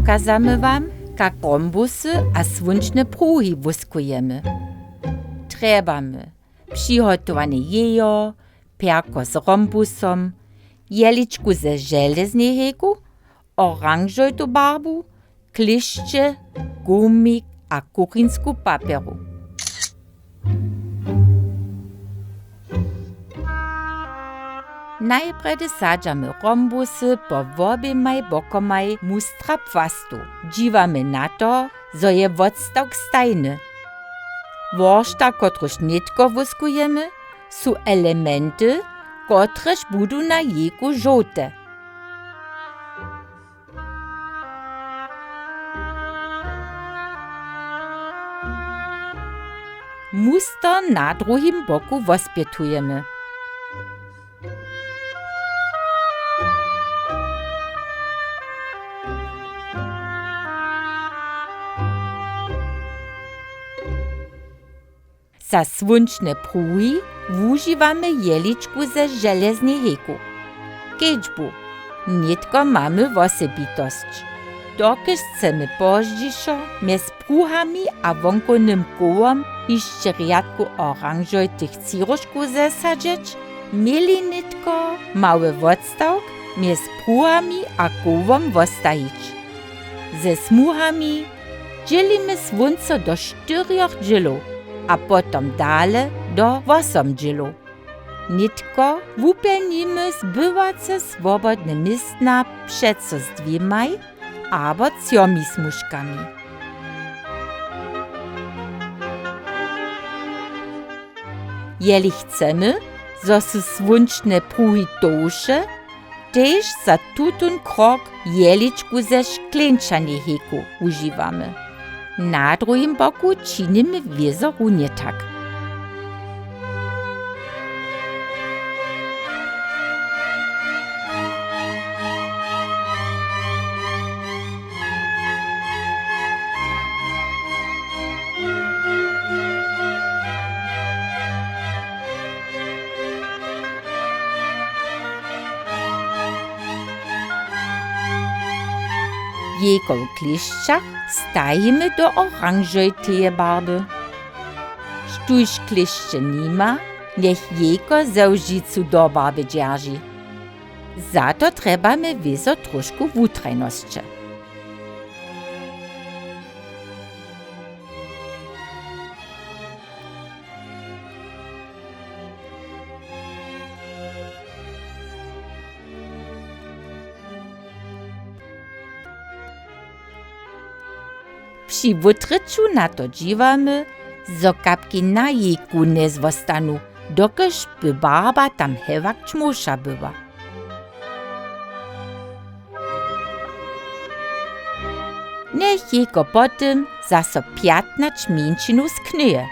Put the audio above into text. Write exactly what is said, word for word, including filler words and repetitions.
Wukazamy wam, kak rombusy a słónčne pruhi wóskujemy. Trjebamy přihotowane jejo, pjerko z rombusom, jehličku ze železnej hejku, oranžojtu barbu, klěšće, gumik a kuchinsku papjeru. Najprjedy sadźamy rombusy po woběmaj bokomaj mustra płastow. Dźiwamy na to, zo je wotstawk stajny. Woršta, kotruž nětko wóskujemy, su elementy, kotrež budu na jejku žołte. Muster na druhim boku wospjetujemy. Za słónčne pruhi wužiwamy jehličku ze železnej hejku. Kedźbu, nětko mamy wosebitosć. Dokelž chcemy pozdźišo mjez pruhami a wonkownym kołom hišće rjadku oranžojtych třiróžkow zesadźeć, měli nětko mały wotstawk mjez pruhami a kołom wostajić. Ze smuhami dźělimy słónco do štyrjoch dźělow a potom dale do wosom dźělow. Nětko wupjelnimy zbywace swobodne městna přeco z dwěmaj abo třomi smužkami. Jeli chcemy, zo su słónčne pruhi tołše, tež za tutón krok jehličku ze škleńčanej hejku wužiwamy. Na druhim boku činimy wězo runje tak. Jejko w klěšćach stajimy do oranžojteje barby. Štóž klěšće nima, njech jejko ze łžicu do barby dźerži. Za to trjebamy wězo tróšku wutrajnosće. Při wutrěću na to dźiwamy, zo kapki na jejku njezwostanu, dokelž by barba tam hewak ćmowša była. Njech jejko po tym zaso pjatnaće mjeńšinow sknyje.